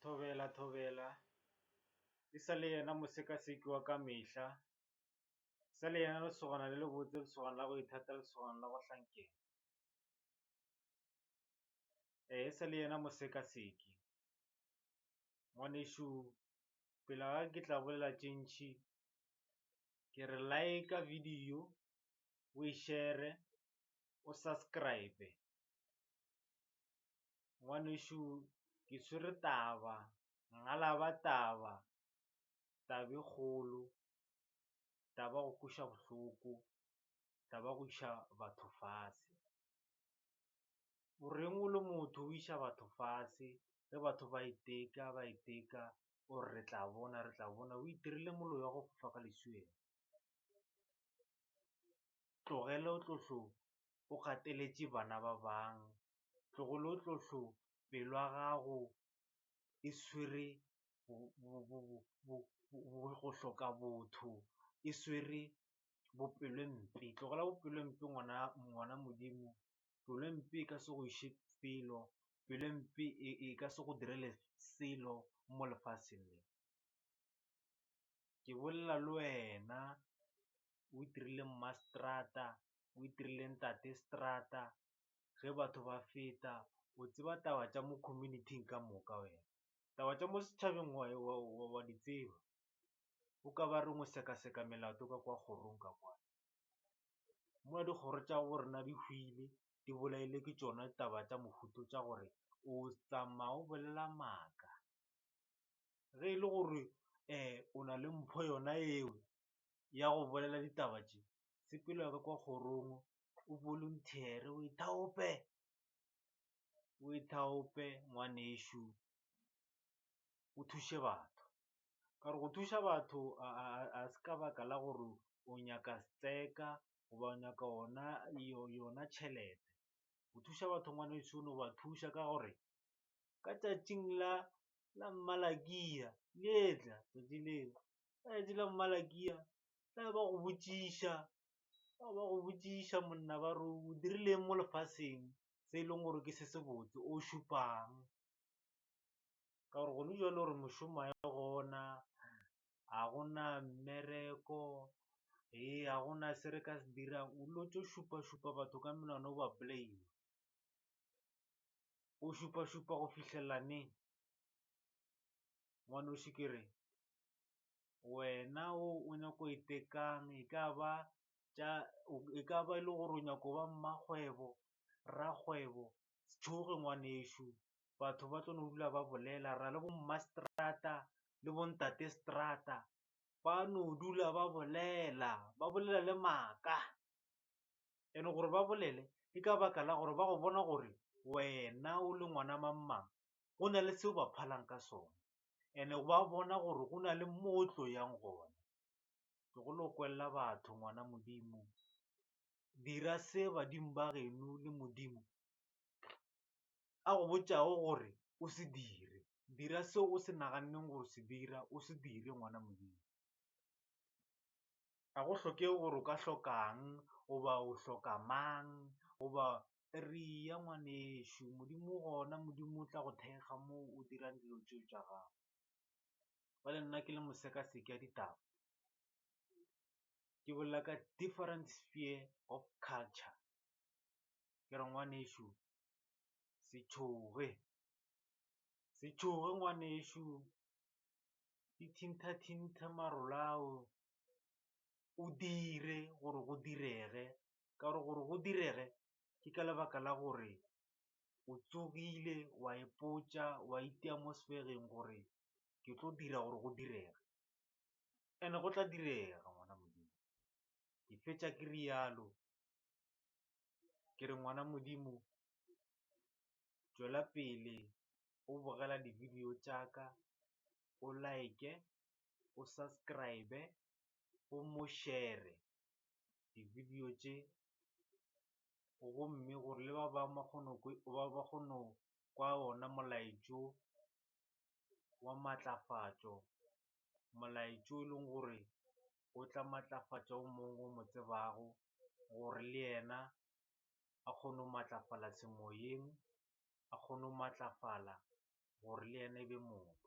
Thobela, thobela, e sa le yena mosekaseki wa ka mehla, e sa le yena lesogana le lebotse, lesogana la go ithata, lesogana la go hlankela. E sa le yena mosekaseki, ngwanešu pele ga ke tla bolela tše ntši, ke re like-a video, o e share-e, o subscribe. Ngwanešu ke swere taba, ngalaba taba, taba e kgolo, taba ya go kweša bohloko, taba ya go iša batho fase. O reng o le motho o iša batho fase ge batho ba iteka, ba iteka o re re tla bona, re tla bona, o itirile moloi wa go fofa ka leswielo. Tlogela o tlo hlo o gateletše bana ba bang, tlogela o tlo hlo pelo ya gago e swere go hloka botho, e swere bopelompe, tlogela bopelompe ngwana Modimo. Pelo e mpe e ka se go iše felo, pelo e mpe e ka se go direle selo mo lefaseng le. Ke bolela le wena o itirile mmaseterata, o itirile ntate seterata, ge batho ba feta o tseba taba tša mo community-ing ka moka wena, taba tša mo setšhabeng wa di tseba, o ka ba reng o sekaseka melato ka kua kgorong ka kua. Mola dikgoro tša borena di hwile, di bolailwe ke tšona taba tša mohuta tša gore o tsamaya o bolela maaka. Ge e le gore o na le mpho yona yeo ya go bolela ditaba tše, sepela o ye ka kua kgorong o volunteer-e, o ithaope, o ithaope ngwanešu o thuše batho. Ka gore go thuša batho ga se ka baka la gore o nyaka setseka goba o nyaka yona tšhelete. Go thuša batho ngwanešu o no ba thuša ka gore ka tšatšing la mmalakia le etla tšatši leo, ka tšatši la mmalakia tla be ba go botšiša, ba go botšiša monna ba re o dirileng mo lefaseng se e leng gore ke se sebotse, o šupang? Ka gore gona bjalo re mošomo ga e gona, ga gona mmereko, ee ga gona se re ka se dirang, o lo tšo šupa-šupa batho ka menwana o ba blame-a. O šupa-šupa go fihlelela neng? Ngwanešu ke re wena o o nyako go itekang e ka ba tša, e ka ba e le gore o nyako ba mmakgwebo, rakgwebo, se tšhoge ngwanešu, batho ba tlo no dula ba bolela, re na le bo mmaseterata le bo ntate seterata, ba no dula ba bolela, ba bolela le maaka. And gore ba bolele ke ka baka la gore ba go bona gore wena o le ngwana mang mang go na le seo ba phalang ka sona, and ba bona gore go na le mo o tlo yang gona. Tlogela go kwella batho ngwana Modimo, dira se badimo ba geno le Modimo a go botšago gore o se dire, dira seo o se naganneng go se dira, o se dire ngwana Modimo. Ga go hlokege gore o ka hlokang goba o hloka mang goba eya ngwanešu, Modimo o gona, Modimo o tla go thekga mo o dirang dilo tšeo tša gago. Bjale nna ke le mosekaseki wa ditaba, ke bolela ka different sphere of culture, ke re ngwanešu se tšhoge, se tšhoge ngwanešu, di thinthathinthe marole ao, o dire gore go direge, ka gore gore go direge ke ka lebaka la gore o tsogile wa ipotša, wa itia mo sefegeng gore ke tlo dira gore go direge, and-e go tla direga ngwana Modimo. Ke fetša ke realo, ke re ngwana Modimo tšwela pele o bogela di-video tša ka, o like-e, o subscribe-e gomme o share-e di-video tše, gomme gore le ba bangwe ba kgone go kwa ona molaetšo wa maatlafatšo, molaetšo e leng gore o tla maatlafatša o mongwe o mo tsebago gore le yena a kgone go matlafala semoyeng, a kgone go matlafala. gore le yena e be motho.